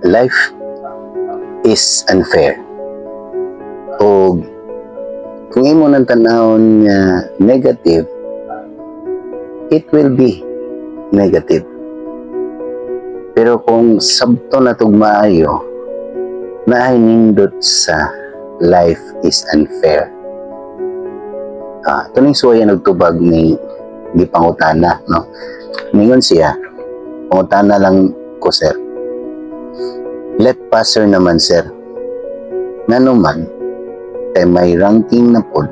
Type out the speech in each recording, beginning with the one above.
Life is unfair. O kung imo nang tanawon nga negative, it will be negative. Pero kung sabton natog maayo, naay nindot sa life is unfair. Ah, tuning suwaya nagtubag ni gipangutana, no? Ningon siya, "Pangutana lang ko, sir. LET passer naman, sir. Ngano man, kay may ranking na pod,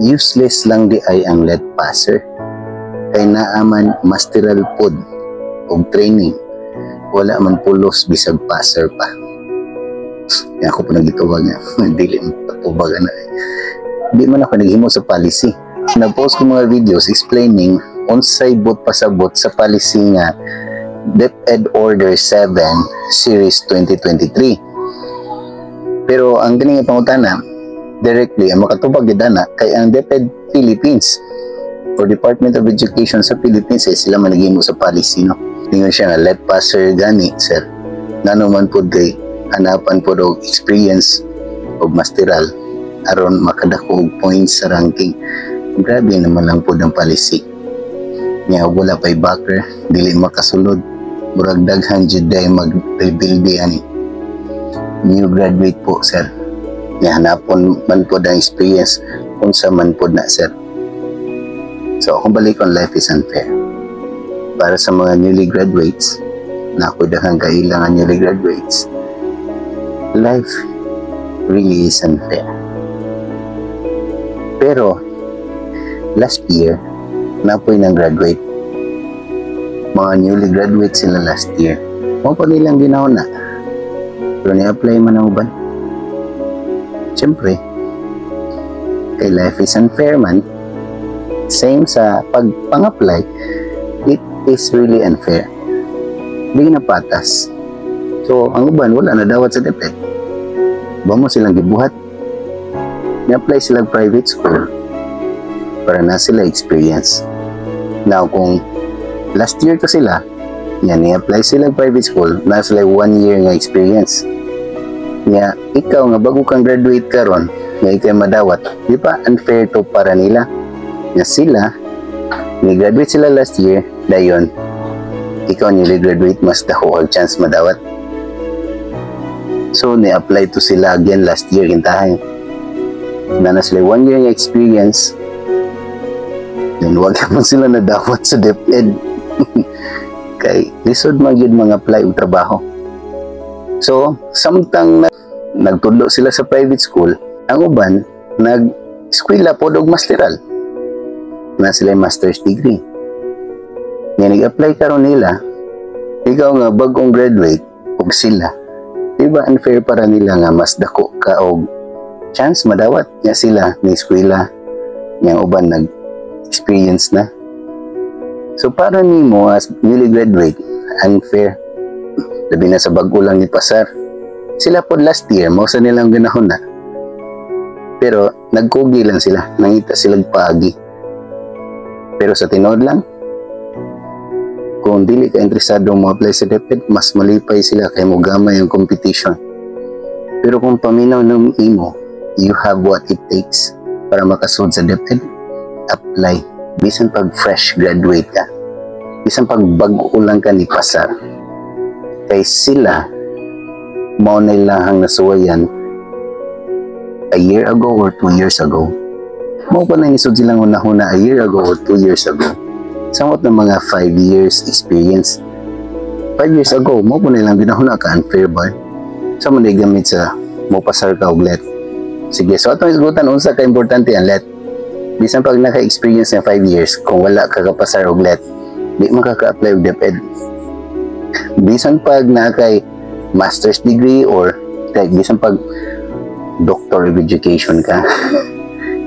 useless lang diay ang LET passer. Kay naa man masteral pod og training. Wala man pulos bisag passer pa." Kaya ako po nagitubag nga. Dili mo patubag ana. Di man ako naghimo sa policy. Nag-post ko mga videos explaining unsay buot pasabot sa policy nga DepEd Order 7 Series 2023. Pero ang ganing pangutana, directly, ang makatubag gid ana kay ang DepEd Philippines or Department of Education sa Philippines eh, sila man naghimo sa policy, no? Ningon siya nga LET passer gani, sir. Ngano man pud kay hanapan pud og experience og masteral aron makadako og points sa ranking. Grabe naman lang pud ang policy. Nya wala pa'y backer, dili makasulod. Murag daghan jud day mag-rebuild ani. "New graduate po, sir. Nya hanapon man pod ang experience, unsa man pod na, sir?" So akong balikon, life is unfair. Para sa mga newly graduates, na ako daghang kailangan newly graduates, life really is unfair. Pero last year, napoy ng graduate. Mga newly graduate sila last year. Mao pa nilang ginahuna. Pero ni-apply man ang uban. Siyempre, kay life is unfair man, same sa pag-pang-apply, it is really unfair. Di na patas. So, ang uban, wala na dawat sa DepEd. Ba mo silang gibuhat? Ni-apply sila private school para na sila experience. Now, kung last year to sila, yan, ni-apply sila private school, na sila one year nga experience. Nga, ikaw nga bago kang graduate karon, nga ikay madawat, di ba unfair to para nila? Nga sila, ni-graduate sila last year, dayon, ikaw newly graduate, mas dako ang chance madawat. So, ni-apply to sila again last year, kintahay. Na na sila one year nga experience, then wag naman sila nadawat sa DepEd. Kay lisod man gyud mga apply og trabaho. So, samtang nagtudlo sila sa private school, ang uban nag eskwela pod og masteral. Na sila master's degree. Nga nag-apply karon nila, ikaw nga bagong graduate og sila. Di ba unfair para nila nga mas dako ka og chance madawat nga sila ni eskwela nga uban nag experience na? So para nimo as newly graduate, unfair. Labi na sa bag-o lang ni pasar. Sila pod last year, mao sa nilang ganahon na. Pero nagkugi lang sila, nangita silang paagi. Pero sa tinuod lang, kung dili ka interesado mo apply sa DepEd, mas malipay sila kay mo gamay ang competition. Pero kung paminaw ng imo, you have what it takes para makasud sa DepEd, apply. Bisan pag fresh graduate ka, bisan pag bag-o lang ka ni pasar. Kay sila, mao na ilahang nasuwayan a year ago or 2 years ago. Mao pa na nisud silang una-una a year ago or 2 years ago. Samot ng mga 5 years experience. 5 years ago, mao po nilang ginahuna ka, unfair ba? Sa mo gamit sa mo pasar ka og LET. Sige, so atong isgutan unsa ka importante ang LET. Bisan pag naka-experience ng 5 years, kung wala ka kapasar og LET, di man ka ka-apply og DepEd. Bisan pag na kay master's degree or kay bisan pag doctor of education ka.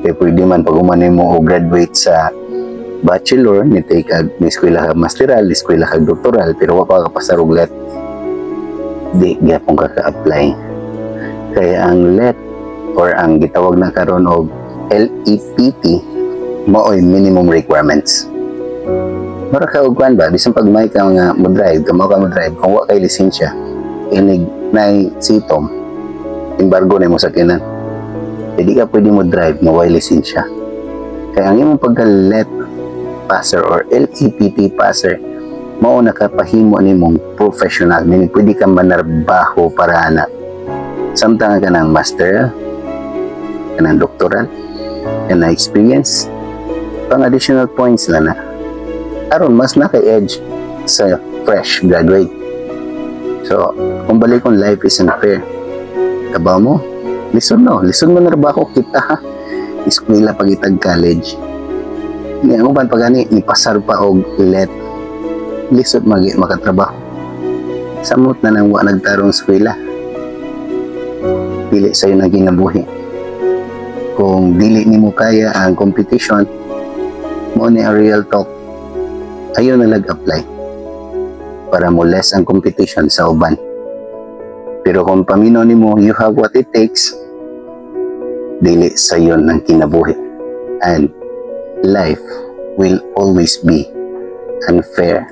Kaya pwede man pag umanay mo o graduate sa bachelor, ni take ag ni eskwela ka masteral, ni eskwela ka doctoral, pero wa pa ka pasar og LET. Di gyapon ka ka-apply. Kaya ang LET or ang gitawag na karon og LEPT maoy minimum requirements. Mura ka og kuan ba, bisan pag may ka nga mo drive, kamo ka mo drive, kung wa kay lisensya, Inig na CTOM, embargo na mo sakyanan. Hindi ka pwede mo drive na way lisensya. Kaya ang imong pagka LET passer or LEPT passer, mao nakapahimo nimong professional, meaning pwede ka manarbaho para ana. Samtang ka ng master, ka ng doctoral, ka na experience, pang additional points lang na. Aron mas naka-edge sa fresh graduate. So, kung balik kung life is unfair, kabaw mo, lisod no, lisod mo narbaho kita ha. Eskwela pag itag college. Ni ang uban pa gani ni pasar pa og LET. Lisod magi makatrabaho. Samot na nang wa nagtarong eskwela. Dili sayo na kinabuhi. Kung dili nimo kaya ang competition, mo ni ang real talk. Ayaw na nag-apply para mo less ang competition sa uban. Pero kung paminaw nimo, you have what it takes, dili sayon ang kinabuhi. And life will always be unfair.